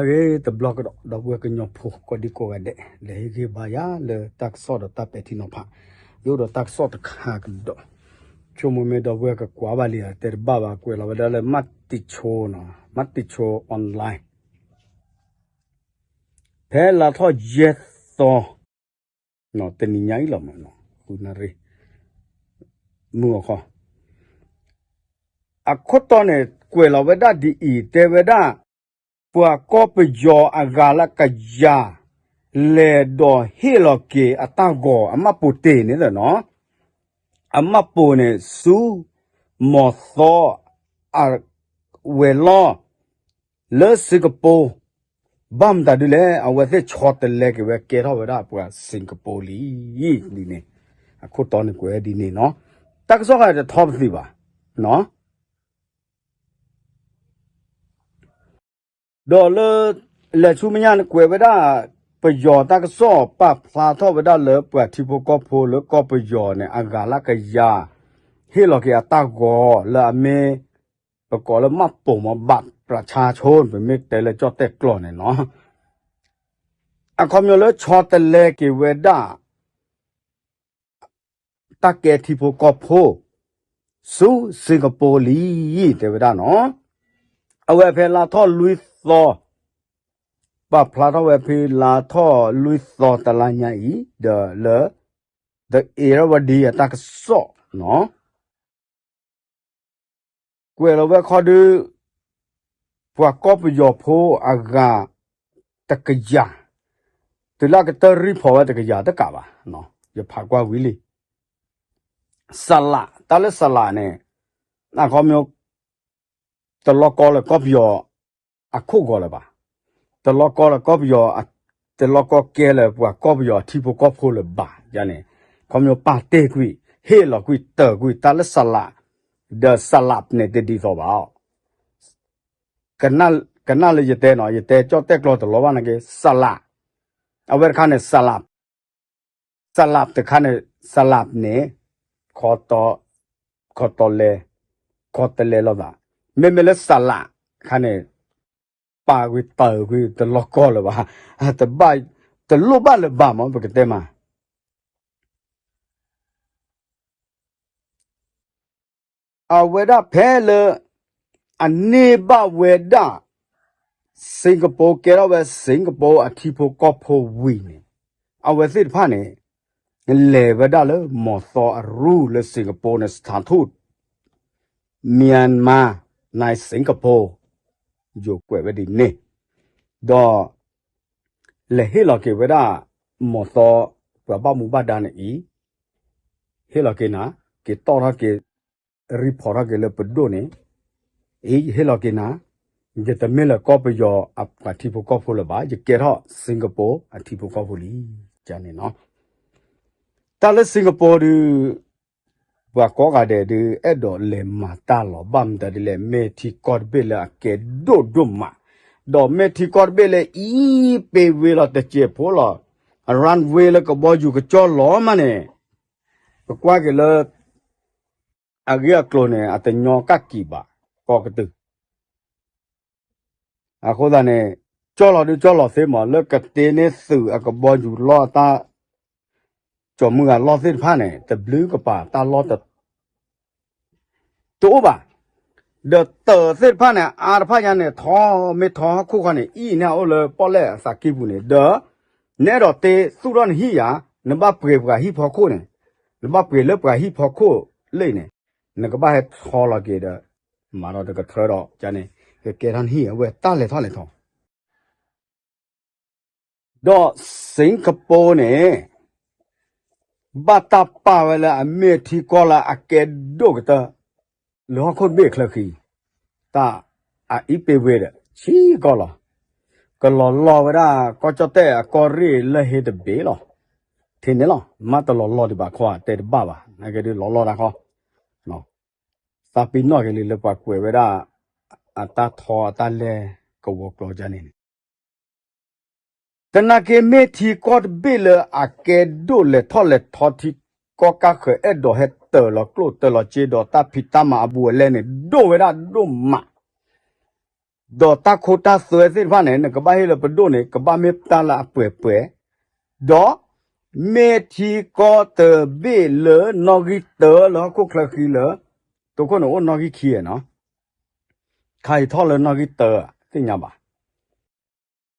ဂ့ၤတဘျီကဒီး ဒီပုၢ်ဝဲၢ်ကညီဖိကိးဒံကိးဂၤဒဲး လဲၤဟ့ၣ်ဂံၢ်ဘါယၤလၢတၢ်ကစီၣ်ဒီးတၢ်ပဲာ်ထံနီၤဖး, ယအိၣ်ဒီးတၢ်ကစီၣ်တခါကဒီး, ဆိကမိၣ်မ့ၢ်ဒီပုၢ်ဝဲၢ်ကကွၢ်ဘၣ်လံဧါ တဲတဘၣ်ဘၣ် ကွဲးလီၤဝဲဒၣ်လၢ မၢ်တံၣ်ဆိနီၤ မၢ်တံၣ်ဆိ online ဖဲလါထီၣ်ယဲၢ်သီ တနံၤညါအံၤလီၤမး, ဃုနၣ်ရံၣ် မုၢ်အီၤခီ အခိၣ်တီန့ၣ် ကွဲးလီၤဝဲဒၣ်ဒ်အံၤ တဲဝဲဒၣ် ပှၤကီၢ်ပယီၤအဂၤလၢကယၤ လဲၤဒီးဟ့ၣ်လီၤက့ၤအတၢ်ဂီၤ အမှတ်ပုံတင်န့ၣ်လီၤနီၤ, အမှတ်ပုံန့ၣ် ဆူ မီၤသီ အဝဲၤလီၢ် လၢ Singapore ဘၣ်မတၤဒုလဲၣ် အဝဲသ့ၣ်ဆီတလဲက့ၤဝဲ ကဲထီၣ်ဝဲဒၣ်ပှၤစ့ၣ်ကပီၤလံ ဒ်န့ၣ်, အခိၣ်တီန့ၣ်ကွဲးဒ်န့ၣ်နီၤ, တၢ်ကစီၣ်ဃါတထီပသံးဘၣ် ဒီးလၢ လဲၤဆူမဲာ်ညါန့ၣ်ကွဲးဝဲဒၣ် ပယီၤတၢ်ကစီၣ်ပာ်ဖျါထီၣ်ဝဲဒၣ်လၢပှၤထံဖိကီၢ်ဖိလၢကီၢ်ပယီၤန့ၣ် အဂၤလၢကယၤ ဟ့ၣ်လီၤက့ၤအတၢ်ဂီၤလၢအမ့ၢ် ပကိးလၢမှတ်ပုံမ့ၢ် บัตรประชาชน ပမ့ၢ်တဲလၢကၠီၣ်တဲၣ်ကျိာ်န့ၣ်နီၤ, အခီပညီလၢဆီတလဲက့ၤဝဲဒၣ် တၢ်ကဲထံဖိကီၢ်ဖိ ဆူ Singapore လံ တဲဝဲဒၣ်နီၤ, အဝဲဖဲလါထီၣ်လွံၢ်သီ ပာ်ဖျါထီၣ်ဝဲဖဲလါထီၣ်လွံၢ်သီတလါညါအံၤ ဒီးလၢ The Irrawaddy အတၢ်ကစီၣ်နီၤ ကွဲးလီၤဝဲခီဒု ပှၤကီၢ်ပယီၤဖိအဂၤ တကယၤ, တုၤလၢကတၢၢ် report ဝဲတကယၤတကးဘၣ်, ယဖးကွၢ်ဝံၤလံ, စလး, တၢ်လၢစလးန့ၣ် အခီပညီ တလီၤကီလၢကီၢ်ပယီၤ အခိၣ်ဂီၤလၢၤဘၣ်, တလီၤကီလၢကီၢ်ပယီၤ, တလီၤကီကဲလၢပှၤကီၢ်ပယီၤအထံဖိကီၢ်ဖိလၢၤဘၣ်န့ၣ်, ခီပညီပာ်တ့ၢ်ကွံာ် ဟ့ၣ်လီၤကွံာ်တၢၤကွံာ် တၢ်လၢစလး, ဒီးစလးန့ၣ်တဒ်သိးဘၣ်အီၤ, ကနၣ်လၢယတဲနီၤ, ယတဲကၠီၣ်တဲၣ်ကျိာ်တလီၤဘၣ်နာ်က့ စလး, အဝဲတခါန့ၣ် စလး စလးတခါန့ၣ်, စလးန့ၣ် ခီတီလဲ, ခီတလဲလိာ်သး, မ့မ့ၢ်လၢစလးတခါန့ၣ် ပာ်ကွံာ်တၢၤကွံာ် တလီၤကီလၢၤဘၣ်, တဘၣ်, တလိၣ်ဘၣ်လၢၤဘၣ်မ့ၢ် ပကတဲမး အဝဲဒၣ်ဖဲလၢ အန့ၢ်ဘၣ်ဝဲဒၣ် စ့ၣ်ကပီၤ ကဲထီၣ်ဝဲစ့ၣ်ကပီၤအထံဖိကီၢ်ဖိဝံၤန့ၣ်, အဝဲသ့ၣ်တဖၣ်န့ၣ် လဲၤဝဲဒၣ်လၢမီၤသီအရူၢ်လၢစ့ၣ်ကပီၤန့ၣ် สถานทูต မြန်မာ ในสิงคโปร์ ယိၤကွဲးဝဲဒ်န့ၣ်, ဒီး လဲၤဟ့ၣ်လီၤက့ၤဝဲဒၣ် မီၤသီ ပှၤဘၣ်မူဘၣ်ဒါန့ၣ်အံၤ, ဟ့ၣ်လီၤက့ၤနၤ, က့ၤတီၣ်ထီၣ်က့ၤ report ထီၣ်က့ၤလၢပဒိၣ်န့ၣ်, အံၤ ယဟ့ၣ်လီၤက့ၤနၤ, ယတမ့ၢ်လၢကီၢ်ပယီၤအပှၤထံဖိကီၢ်ဖိလၢၤဘၣ်, ယကဲထီၣ်စ့ၣ်ကပီၤအထံဖိကီၢ်ဖိလံ, န့ၣ်နီၤ. တၢ်လၢစ့ၣ်ကပီၤဒုး ပှၤကိးဂၤဒဲးဒုး အဲၣ်ဒိးလဲၤမၤတၢ်လီၤ, ဘၣ်မတၤဒ်လဲၣ်, မ့ၢ်ထံကီၢ်တဘ့ၣ်လၢအကဲဒိၣ်ဒိၣ်မး, ဒီးမ့ၢ်ထံကီၢ်တဘ့ၣ်လၢအံၤပ့ၤဝ့ၤလီၤတစဲးဖိလီၤ, အ runway လၢကဘီယူၤကကၠီၣ်လီၤမးန့ၣ်, ပကွၢ်က့ၤလၢ အဂ့ၢ်အကျိၤန့ၣ် အတညီကၣ်ကံၤဘၣ်, ကိးကတုၤ အဃိသတးန့ၣ် ကၠီၣ်လီၤဒုးကၠီၣ်လီၤသ့မး, လၢကတ့န့ၢ်သုးအကဘီယူၤလီၢ်အတၢ် ကၠီၤမုၢ်ဂၤလီၢ်သ့ၣ်တဖၣ်န့ၣ် တဘျုးကပၤတၢ်လီၢ်တ တအိၣ်ဘၣ်. ဒီးတၢၤသ့ၣ်တဖၣ်န့ၣ် အါတဖၣ်ညါန့ၣ် ထီမ့ၢ်ထီဟီၣ်ခိၣ်ခီန့ၣ် အံၤန့ၣ်အိၣ်လၢပီၣ်လဲၣ်အသးကံၢ်ပူၤန့ၣ် ဒီး နအဲၣ်ဒိးတ့သူၣ်ထီၣ်နဟံၣ်ယၤ, နဘၣ်ပှ့ၤပှၤဟံၣ်ဖီခိၣ်န့ၣ်, နဘၣ်ပှ့ၤလၢပှၤဟံၣ်ဖီခိၣ်လၢအံၤန့ၣ်, နကဘၣ်ဟဲထီလီၤက့ၤဒီး မၤဒီးတကထြၢဒီးန့ၣ် ကကဲထီၣ်နဟံၣ်အဝဲတၢ်လဲၤထီၣ်လဲၤထီ ဒီးစ့ၣ်ကပီၤန့ၣ် ဘၣ်တၢ်ပာ်ဝဲလၢအမ့ၢ်ထံကီၢ်လၢအကဲဒိၣ်ကတၢၢ် လၢဟီၣ်ခိၣ်တဘ့ၣ်အချၢဃံ, တၢ်အအံၤပ့ၤဝ့ၤဒီး ဆံးကီၢ်လီၤ. ကလီၤလီၢ်ဝဲဒၣ် ကီၢ်ကၠီၣ်တဲၣ်အကီၢ်ရ့ၣ်လၢဟ့တဘ့ၣ်လီၤ. ထဲန့ၣ်လီၤ. မ့ၢ်တလီၤလီၢ်ဒံးဘၣ်ခီ တဲတဘၣ်ဘၣ်. နာ်က့ဒုးလီၤလီၢ်တၢ်ခီ သးပ့ၤနီၣ်က့ၤလံလၢပှၤကွဲးဝဲဒၣ် အတၢ်ထီအတၢ်လဲၤကဝီၤကျီၤကန့ၣ်န့ၣ် သနာ်က့မ့ၢ်ထံကီၢ်တဘ့ၣ်လၢအကဲဒိၣ်လဲၤထီၣ်လဲၤထီ ထံကီၢ်ကါဃၢၤအဲၣ်ဒိးဟဲတၢၤလီၤကျိၣ်တၢၤလီၤစ့ဒီးတၢ်ဖံးတၢ်မၤအဘူးအလဲန့ၣ် ဒိၣ်ဝဲဒၣ်ဒိၣ်မး. ဒီးတၢ်ခိတၢ်သွဲသ့ၣ်တဖၣ်န့ၣ် နကဘၣ်ဟ့ၣ်လၢပဒိၣ်န့ၣ် ကဘၣ်မ့ၢ်တၢ်လၢအပှဲၤပှဲၤ, ဒီး မ့ၢ်ထံကီၢ်တဘ့ၣ်လၢနီၣ်ဂံၢ်တၢလၢဟီၣ်ခိၣ်ချၢဃံလၢ တိခိၣ်န့ၣ်အိၣ်နီၣ်ဂံၢ်ခံနီၤ, ခါအံၤထီၣ်လၢနီၣ်ဂံၢ်တၢ သ့ၣ်ညါဘၣ်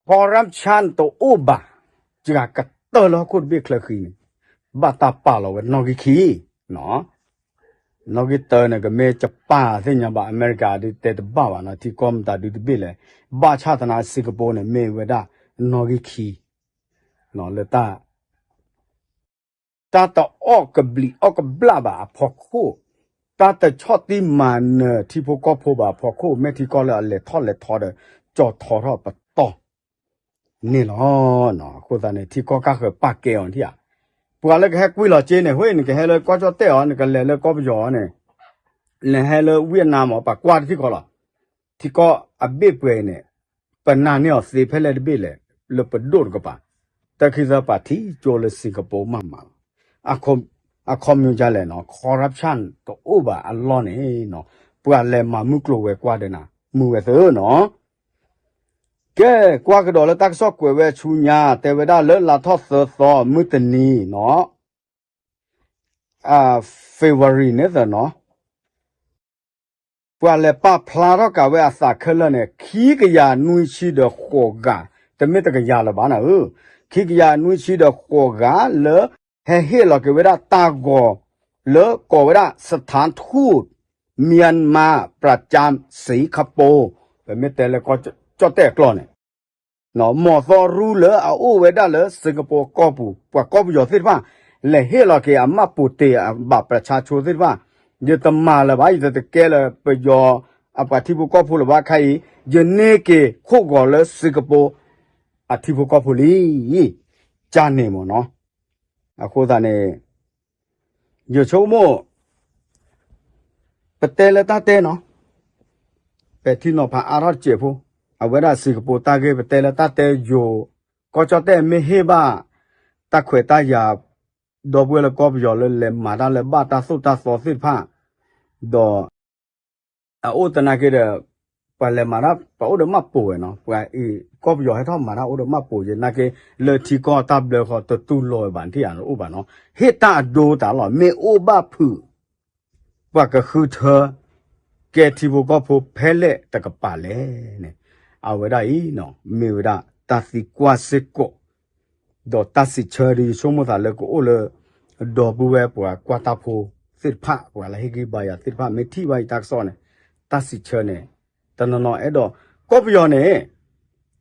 corruption တအိၣ်ဘၣ်, စှၤကတၢၢ်လၢဟီၣ်ခိၣ်တဘ့ၣ်ချၢဃံန့ၣ် ဘၣ်တၢ်ပာ်လီၤဝဲနီၣ်ဂံၢ်ခံ နီၣ်ဂံၢ်တၢန့ၣ် ကမ့ၢ်ကပာ်သ့ၣ်ညါဘၣ် အမဲရကၤဒုးတဲတဘၣ်ဘၣ်နီၤ, ထံကီၢ်မတၤဒုတဘ့ၣ်လဲၣ်, ဘၣ်ဆၣ်သနာ် စ့ကပူၤန့ၣ် မ့ၢ်ဝဲဒၣ်နီၣ်ဂံၢ်ခံ လၢတၢ် တၢ်တအီၣ်ကဘျံးအီၣ်ကဘျၣ်ဘၣ်အဖီခိၣ်, တၢ်တဆီၣ်တံၢ်မၤနၢၤထံဖိကီၢ်ဖိဘၣ်အဖီခိၣ်, မ့ၢ်ထံကီၢ်လၢအလဲၤထီၣ်လဲၤထီဒီး ကၠီၤထီထီၣ်ပတီၢ်န့ၣ်လီၤ. အဃိသတးန့ၣ် ထံကီၢ်ကါဃၢၤပာ်ကဲအီၤထံၣ်ဧါ, ပှၤလၢကဟဲကွံာ်လီၤက့န့ၣ် ဟဲ နကဟဲလၢကီၢ်ကၠီၣ်တဲၣ်အီၤ နကလဲၤလၢကီၢ်ပယီၤအီၤန့ၣ် နဟဲလၢဝံယံးနါမ့ၢ် ပှၤကွၢ်တထံၣ်ဃီလီၤ. ထံကီၢ်အဘ့ၣ်ပှဲၤအံၤန့ၣ် ပနာ်န့ၢ်အီၤသ့ဖဲလဲၣ်တဘ့ၣ်လဲၣ်, လၢပဒိၣ်တကပၤ, တၢ်ခံသၢပာ်ထံကၠိလၢစ့ကပူၤမးမးလီၤ. အခီပညီဒ်လဲၣ်နီၤ corruption တအိၣ်ဘၣ်အလီၢ်န့ၣ်နီၤ, ပှၤလဲၤမၤမုၢ်ကျိၤဝဲၤကွာ်ဒီးနၤ မုာ်ဝဲသ့နီၤ. ကဲ ကွၢ်ကဒီးလၢတၢ်ကစီၣ်ကွဲးဝဲဆူညါ တဲဝဲဒၣ်လၢလါထီၣ်သၢသီ မုၢ်တနံၤနီၤ February န့ၣ်သနီၤ, ပှၤလဲၤပာ်ဖျါထီၣ်ကးဝဲအသးခဲလၢာ်န့ၣ် ခံကယၤနွံဆံဒီးဃိးဂၤ, တမ့ၢ်တကယၤလၢၤဘၣ်နၤဧၢ, ခံကယၤနွံဆံဒီးဃိးဂၤလၢ ဟဲဟ့ၣ်လီၤက့ၤဝဲဒၣ်တၢ်ဂီၤ လၢကိးဝဲဒၣ် สถานทูต မြန်မာ ประจำ สิงคโปร์, ပမ့ၢ်တဲလၢကီၢ်ကၠီၣ်တဲၣ်အကျိာ်န့ၣ် မီၤသီရူလၢအအိၣ်ဝဲဒၣ်လၢစ့ကပူၤကီၢ်ပူၤ ပှၤကီၢ်ပယီၤသ့ၣ်တဖၣ် လဲၤဟ့ၣ်လီၤက့ၤအမှတ်ပုံတင် အ บัตรประชาชน သ့ၣ်တဖၣ်, ယတမၤလၢၤဘၣ်, ယတကဲလၢၤပယီၤ အပှၤထံဖိကီၢ်ဖိလၢၤဘၣ်ခါအံၤ, ယန့ၢ်က့ၤခိၣ်ဂီၤလၢစ့ကပူၤ အထံဖိကီၢ်ဖိလံ, ကန့ၣ်မ့ၢ်နီၤ, အဃိသတးန့ၣ် ယဆိကမိၣ် ပတဲလၢတၢ်တဲနီၤ, ပဲာ်ထံနီၤဖးအါထီၣ်တစဲးဖိ, အဝဲဒၣ်စ့ကပူၤတၢ်ဂ့ၢ် ပတဲလၢတၢ်တဲယိၤ, ကီၢ်ကၠီၣ်တဲၣ်မ့ၢ်ဟ့ၣ်ဘၣ် တၢ်ခွဲးတၢ်ယာ်, ဒီပုၢ်ဝဲၢ်လၢကီၢ်ပယီၤလၢလဲၤမၤတၢ်လၢဘၣ်တၢ်သိၣ်တၢ်သီသ့ၣ်တဖၣ်, ဒီး အအိၣ်သနာ်က့ဒီး ပှၤလဲၤမၤတၢ် ပှၤအိၣ်ဒီးမှတ်ပုံဝဲနီၤ, ပှၤအံၤ ကီၢ်ပယီၤဟဲထီၣ်မၤတၢ်အိၣ်ဒီးမှတ်ပုံယဲ နာ်က့ လၢထံကီၢ်တၢ်ဘျၢဃီတတူၢ်လိာ်ဝဲဘၣ်ထံၣ်ဧါ အိၣ်ဘၣ်နီၤ, ဟ့ၣ်တၢ်အဒိတၢ်လီၤ မ့ၢ်အိၣ်ဘၣ်ဖုး ပှၤကဃုထၢ ကဲထံဖိကီၢ်ဖိဖဲလဲၣ်တကပၤလဲၣ်န့ၣ်, အဝဲဒၣ်အံၤနီၤ မ့ၢ်ဝဲဒၣ်တၢ်သံကွၢ်စ့ၢ်ကီး ဒီးတၢ်စံးဆၢဒ်ယဆိကမိၣ်သးလၢကအိၣ်လၢ ဒီပုၢ်ဝဲၢ်ပှၤကွၢ်တၢ်ဖိသ့ၣ်တဖၣ် ပှၤလၢဟ့ၣ်ဂံၢ်ဘါယၤသ့ၣ်တဖၣ် မ့ၢ်ထံၣ်ဘၣ်ယတၢ်ကစီၣ်န့ၣ်, တၢ်စံးဆၢန့ၣ် တနီၤနီၤအဲၣ်ဒိး ကီၢ်ပယီၤန့ၣ်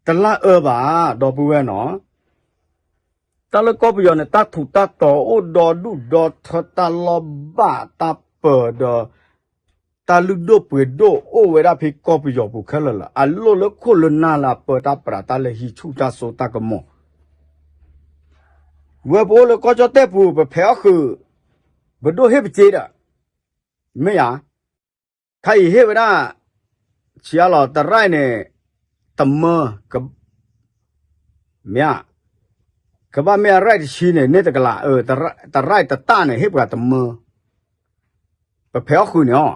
တလၢအၢဘၣ် ဒီပုၢ်ဝဲၢ်နီၤ တၢ်လၢကီၢ်ပယီၤန့ၣ် တၢ်ထူးတၢ်တီၤအိၣ်ဒီဒူၣ်ဒီထၢ တၢ်လီၢ်ဘၣ်တၢ်ပၢၤဒီး တၢ်လုၢ်ဒိၣ်ပှ့ၤဒိၣ်အိၣ်ဝဲဒၣ်ဖဲကီၢ်ပယီၤပူၤခဲလၢာ်လၢာ် အလိၣ်လၢခိၣ်လၢနၢ်လၢအပၢတၢ်ပြးတၢ်လၢဟံးဆူၣ်တၢ်စိတၢ်ကမီၤ ဝဲပအိၣ်လၢကီၢ်ကၠီၣ်တဲၣ်ပူၤ ပဖဲးအီၣ်ဃုာ် ပဒိၣ်ဟ့ၣ်ပစ့ဒီး မ့ၢ်ယၤ ခါအံၤဟ့ၣ်ဝဲဒၣ် ဆံးအါလီၤ တရၢၣ်န့ၣ် တမၢ မ့ၢ်ဧါ ကဘၣ်မ့ၢ်အရၢၣ်တဆံန့ၣ် န့ၢ်တကလး တရၢၣ်တတၢ်န့ၣ် ဟ့ၣ်ပှၤတမၢ ပဖဲးအီၣ်ဃုာ်န့ၣ်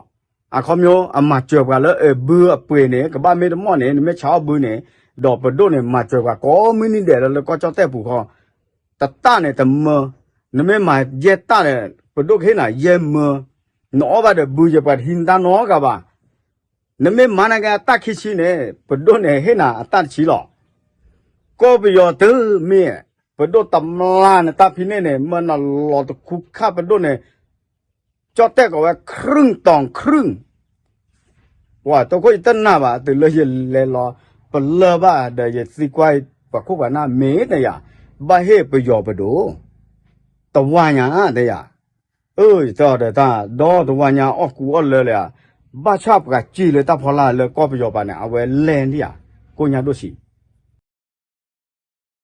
အီၤ အခီပညီ အမၤစၢၤပှၤလၢအဘုအပှ့ၤန့ၣ် ကဘၣ်မ့ၢ်တမီၢ်န့ၣ် နမ့ၢ်ဆါအီၣ်ဘုန့ၣ် ဒီးပဒိၣ်န့ၣ် မၤစၢၤပှၤကိးမုၢ်နံၤဒဲးလၢလၢကီၢ်ကၠီၣ်တဲၣ်ပူၤဃီ တတၢ်န့ၣ်တမၢ, နမ့ၢ်မၤယဲၢ်တၢ်ဒီး ပဒိၣ်ကဟ့ၣ်နၤယဲၢ်မၢ, နအီၣ်ဘၣ်ဒီးဘုယဲၢ်ပှၤတဟံးနတၢ်နီတဂၤဘၣ်. နမ့ၢ်မၤနာ်က့အတၢ်ခံဆံန့ၣ် ပဒိၣ်န့ၣ်ဟ့ၣ်နၤအတၢ်တဆံလီၤ. ကီၢ်ပယီၤတုၤမ့ၢ် ပဒိၣ်တမျၢ်နတၢ်ဖံးန့ၢ်န့ၣ် မၢနလီၤတခူခၣ်ပဒိၣ်န့ၣ် ကၠီၣ်တဲၣ်ကိးဝဲ ครึ่งต่อครึ่ง ပှၤတိခိၣ်ယတနာ်ဘၣ် တုၤလၢယလဲၤလီၤပလၢၢ်ဘၣ်ဒီး ယသံကွၢ်ပှၤခိၣ်ပှၤနၢ်မ့ၢ်တယၤ ဘၣ်ဟ့ၣ်ပယီၤပဒိၣ် တဝါညါတယၤ အၢ ယတဲအီၤဒီးတၢ် ဒီတဝါညါအီၣ်ကူအီၣ်လၢာ်လၢာ်ဧါ ဘၣ်ဆၣ်ပှၤစံၢ်လၢတၢ်ဖီလာ်လၢကီၢ်ပယီၤပၤန့ၣ် အဝဲလဲၤဒံးဧါ ကိၣ်ညါဒိၣ်ဆံး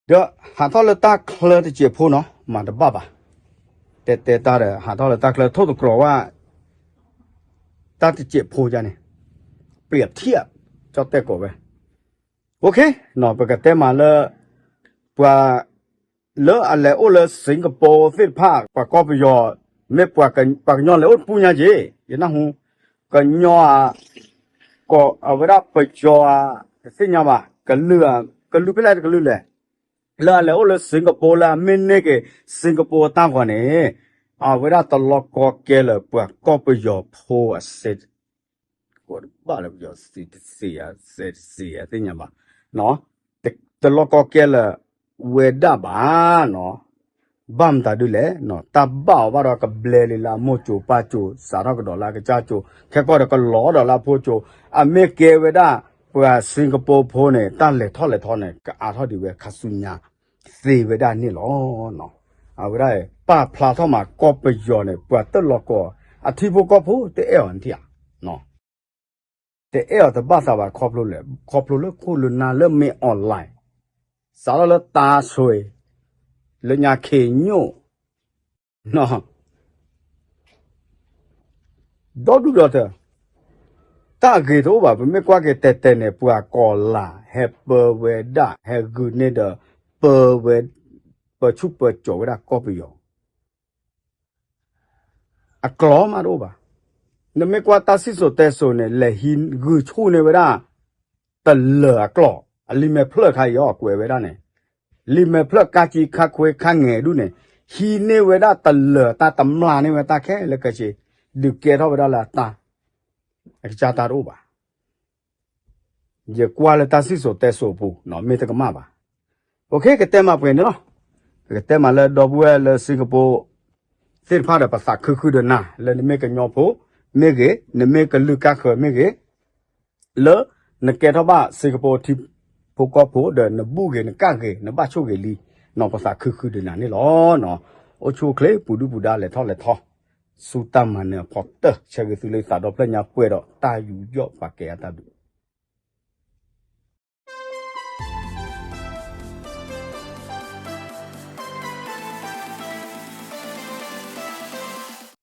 ဒီးဟးထီၣ်လၢတၢ်ချၢတစဲးဖိနီၤ မၤတဘၣ်ဘၣ်. တဲတဲတၢ်ဒီး ဟးထီၣ်လၢတၢ်ချၢ ထိၣ်သတြီၤဝဲ တၢ်တစဲးဖိယါန့ၣ် ပျဲးထံၣ် ကၠီၣ်တဲၣ်ကိးဝဲ OK နီၤ ပကတဲမးလၢ ပှၤ လၢအလဲၤအိၣ်လၢ Singapore သ့ၣ်တဖၣ် ပှၤကီၢ်ပယီၤ မ့ၢ်ပှၤကညီလဲၤအိၣ်တပူၤညါက့ၤ ယနၢ်ဟူ ကညီဧါ အဝဲဒၣ်ပယီၤဧါ, တသ့ၣ်ညါဘၣ်, ကလုာ်, ကလုာ်ဖဲလဲၣ်တကလုာ်လဲၣ်, လၢအလဲၤအိၣ်လၢ Singapore လၢအမ့ၢ်န့ၢ်က့ၤ Singapore အတၢ်ဂီၤန့ၣ်, အဝဲဒၣ်တလီၢ်ကီကဲလၢပှၤကီၢ်ပယီၤဖိအစဲး ကိးတဘၣ်လၢပယီၤစံတစံးဧါ, စဲးတစံးဧါ သ့ၣ်ညါဘၣ်, တလီၢ်ကီကဲလၢဝဲဒၣ်ဘၣ်နီၤ. ဘၣ်မတၤဒုလဲၣ်, တၢ်ဘၣ်အီၤဘၣ်ဒီးကဘျဲလံလၢအမိၢ်ကၠိပၢ်ကၠိ, စးထီၣ်ကဒီးလၢအကစၢ်ကၠိ, ခဲကီၢ်ဒီးကလီၤဒီးလၢအဖိကၠိ, အမ့ၢ်ကဲဝဲဒၣ်ပှၤ Singapore ဖိန့ၣ် တၢ်လဲၤထီၣ်လဲၤထီန့ၣ် ကအါထီၣ်ဒံးဝဲခါဆူညါ သ့ဝဲဒၣ်န့ၣ်လီၤ. အဝဲဒၣ် ပာ်ဖျါထီၣ်မးကီၢ်ပယီၤန့ၣ် ပှၤတလီၢ်ကီ, အထံဖိကီၢ်ဖိတအဲၣ်အီၤနထံၣ်ဧါ, တအဲၣ်အီၤတဘၣ်သးဘၣ်ခီဖျိလဲၣ်, ခီဖျိလၢခိၣ်လၢနၢ်လၢမ့ၢ် online, စးထီၣ်လၢတၢ်ဆွ့, လၢညါခ့ညိၣ် ဒီဒူၣ်ဒီထၢ, တၢ်အဂ့ၤတအိၣ်ဘၣ်. ပမ့ၢ်ကွၢ်က့ၤတဲာ်တဲာ်န့ၣ် ပှၤကီၤလၤဟဲပၢဝဲဒၣ် ဟဲဂုာ်န့ၢ်ဒီး ပၢဝဲ, ပၢဆူၣ်ပၢကၠီၤဝဲဒၣ်ကီၢ်ပယီၤ အကျိာ်မးတအိၣ်ဘၣ်. နမ့ၢ်ကွၢ်တၢ်စံၣ်စိၤတဲစိၤန့ၣ် လဲၤဟံးဂုာ်ဆူၣ်န့ၢ်ဝဲဒၣ် တလၢၤအကျိာ်, အလံာ်မဲာ်ဖျၢၣ်ခါအံၤအီၤ ကွဲးဝဲဒၣ်န့ၣ်, လံာ်မဲာ်ဖျၢၣ်ကါကံခါခွ့ခါငဲၤဒူၣ်န့ၣ်, ဟံးန့ၢ်ဝဲဒၣ်တလၢၤတၢ် တမျၢ်န့ၢ်ဝဲတၢ်ခဲလၢာ်ခဲဆ့, ဒုးကဲထီၣ်ဝဲဒၣ်လၢအတၢ်, အကစၢ်တၢ်တအိၣ်ဘၣ်. ယကွၢ်လၢတၢ်စံၣ်စိၤတဲစိၤအပူၤ မ့ၢ်တကမၣ်ဘၣ်. ပကတဲမးပှဲၤန့ၣ်လီၤ. ပကတဲမးလၢဒီပုၢ်ဝဲၢ်လၢ Singapore သ့ၣ်တဖၣ်ဒီး ပသးခုဃုာ်ဒီးနၤ လၢနမ့ၢ်ကညီဖိမ့ၢ်ဂ့ၤ, နမ့ၢ်ကလုာ်ကါဃၢၤမ့ၢ်ဂ့ၤ, လၢနကဲထီၣ်ဘၣ် Singapore ထံဖိကီၢ်ဖိဒီး နဘူးဂ့ၤနကၣ်ဂ့ၤ နဘၣ်ဆိၣ်ဂ့ၤလံ, ပသးခုဃုာ်ဒီးနၤန့ၣ်လီၤ. အိၣ်ဆူၣ်အိၣ်ချ့ ပူၤဒုၣ်ပူၤဒါ လဲၤထီၣ်လဲၤထီ ဆူတၢ်မၤနၢၤအဖီတၢၢ် ဆၢဂ့ၤသုလၢသးဒီဖျၢၣ်ညါပှဲၤဒီး တၢ်ယူးယီၣ်ပာ်ကဲအတၢ်ဒုး